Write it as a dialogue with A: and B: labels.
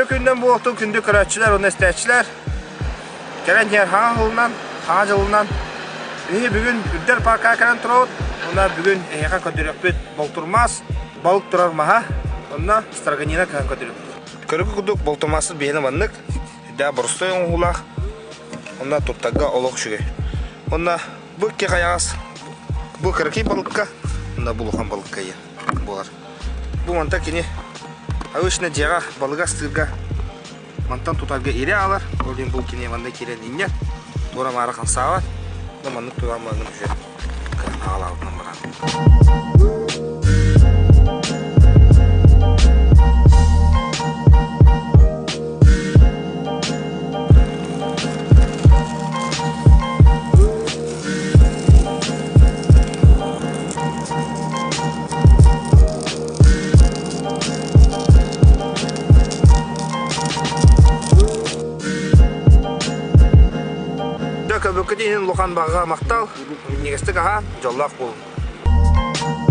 A: Күндэн буолтун күндү көрөөччүлэр уонна истээччилэр кэлэн иһэр хаҥа сылынан, хаҥа дьылынан биһи бүгүн Үрдэл паркаҕа кэлэн турабыт. Уонна бүгүн эһиэхэ көрдөрүөхпүт болтурмаас балык турар маһа уонна строганина кыһан көрдөрүөхпүт. Көрүгү курдук болтурмааспыт биһиэнэ маннык үрдээх боростуой оҥоһуулаах уонна туттарга олох үчүгэй. Уонна бу икки хайаҕас бу кыракый балыкка уонна бу улахан балыкка ийэ буолар. Бу мантан кини обычно дьиэҕэ балыгы астыырга мантан тутарга ирэ аалар. Ол иһин бу кини манна киирэн инньэ туора-маара хамсаабат. Да маннык тураан маннык уже аалаабытынан баран. Дьэ, көбүккүт иһин улахан баҕа махтал, минньигэстик аһаан, дьоллоох буолуҥ.